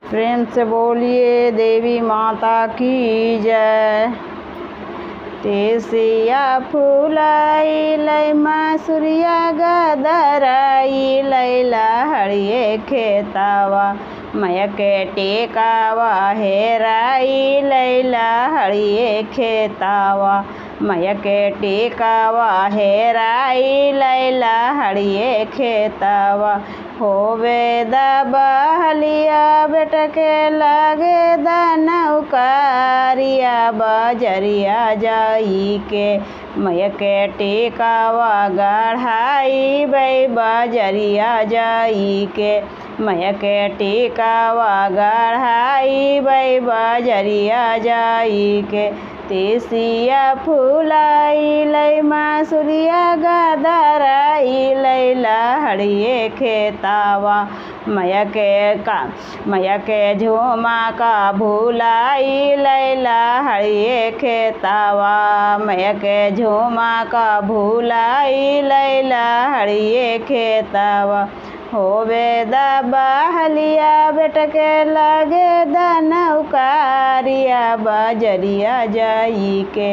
प्रेम से बोलिए देवी माता की जय। तेसिया फूलाई मासुरिया गदराई लैला हरिये खेतावा मयके टेकावा हेराई लैला हरिये खेतावा मयके टेकावा हेराई लैला हरिये खेतावा। होवे दबहलिया बेटके लगे दनौकारिया बजरिया जाई के मयके टेकावा गढ़ाई बै बजरिया जाई के मयके टेकावा गढ़ाई बै बजरिया जाई के। तेसिया फूलाई लै मासुरिया गदराई लैला हरिये खेतावा मयके झूमा का भूलाई लैला हरिये खेतावा मयके झूमा का भूलाई लैला हरिये खेतावा। होवे दबहलिया बेटके लगे दनौकारिया बजरिया जाई के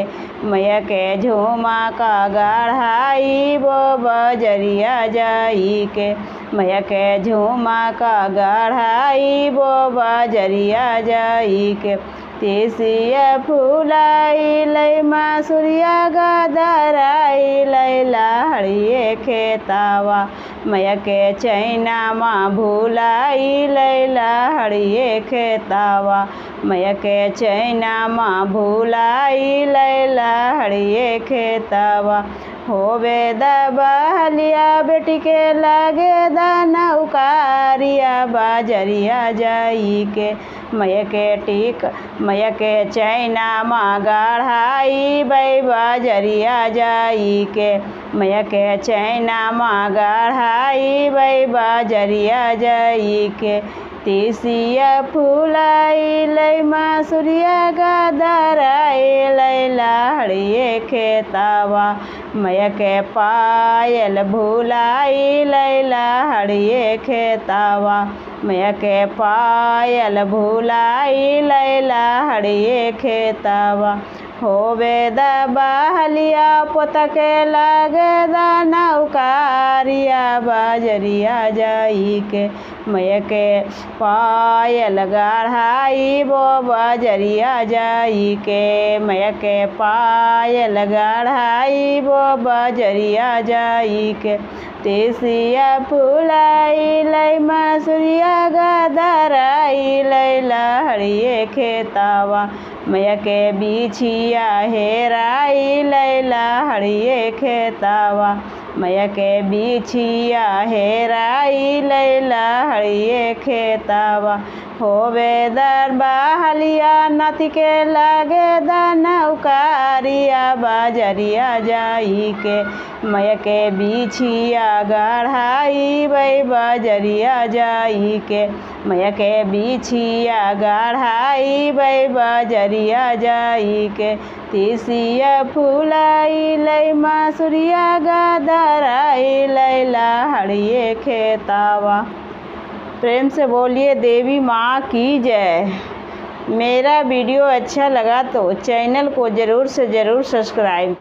मयके झूमा का गढ़ाई बो बजरिया जाई के मयके झूमा का गढ़ाई बो बजरिया जाई के। तेसिया फूलाई लै मासुरिया गदराई लैला हरिये खेतावा मयके चैना माँ भूलाई लैला हरिये खेतावा मयके चैना माँ भूलाई लैला हरिये खेतावा। होवे दबहलिया बेटी के लगे दनौकारिया बजरिया जाई के मयके टीक मयके चैना माँ गढ़ाई बै बजरिया जाई के मयके चैना माँ गढ़ाई बै बजरिया जाई के। तेसिया फूलाई लै मासुरिया गदराई लैला हरिये खेतावा मयके पायल भूलाई लैला हरिये खेतावा मयके पायल भूलाई लैला हरिये खेतावा। होवे दबहलिया पोतके लगे दनौकारिया बजरिया जाई के मयके पायल गढ़ाई बो बजरिया जाई के मयके पायल गढ़ाई बो बजरिया जाई के। तेसिया फूलाई लै मासुरिया गदराई लैला हरिये खेतावा मयके बिछिया हेराई लैला हरिये खेतावा मयके बिछिया हेराई लैला हरिये खेतावा। होवे दबहलिया नति के लगे दनौकारिया बजरिया जाई के मयके बिछिया गढ़ाई बै बजरिया जाई के मयके बिछिया गढ़ाई बै बजरिया जाई के। तेसिया फूलाई लै मासुरिया गदराई लैला हरिये खेतावा। प्रेम से बोलिए देवी माँ की जय। मेरा वीडियो अच्छा लगा तो चैनल को ज़रूर से ज़रूर सब्सक्राइब।